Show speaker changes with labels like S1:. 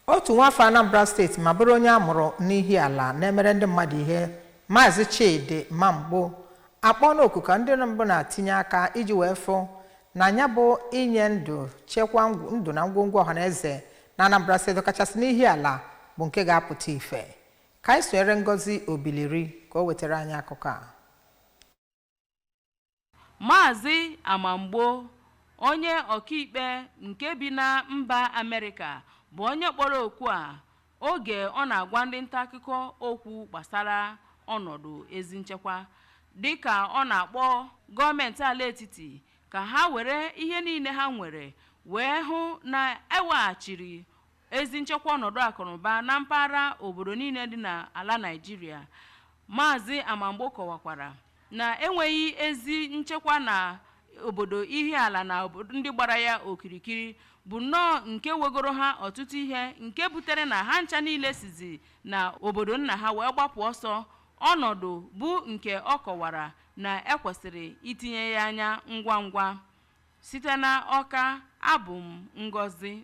S1: Otu nwafọ Anambra Steeti ma bụrụ onye a mụrụ n'Ihiala na-emere ndị mmadụ ihe, Maazị Chidi Mamgbo, akpọọla oku ka ndị mbụ na-atinye aka iji wee fụ na ya bụ inye ndụ, chekwa ndụ na ngwongwo ọhaneze na Anambra Steeti, ọkachasị n'Ihiala, bụ nke ga-apụta ife. Ka anyị sonyere Ngozi Obiliri ka o wetara anyị akụkọ a.
S2: Maazị Amamgbo, onye ọkaikpe nke bi na mba Amerịka, bụ onye kpọrọ oku a oge ọ na-agwa ndị nta akụkọ okwu gbasara ọnọdụ ezi nchekwa, dịka ọ na-akpọ gọọmenti ala etiti ka ha were ihe niile ha nwere wee hụ na eweghachiri ezi nchekwa ọnọdụ akụnụba na mpaghara obodo niile dị n'ala Naịjirịa. Maazị Amamgbo kọwakwara na enweghị ezi nchekwa na obodo Ihiala na obodo ndị gbara ya okirikiri bụ nnọọ nke wegoro ha ọtụtụ ihe, nke butere na ha ncha niile sizi na obodo nna ha wee gbapụ ọsọ, ọnọdụ bụ nke ọ kọwara na ekwesịrị itinye ya anya ngwa ngwa. Site na Ọka, abụ m Ngozi.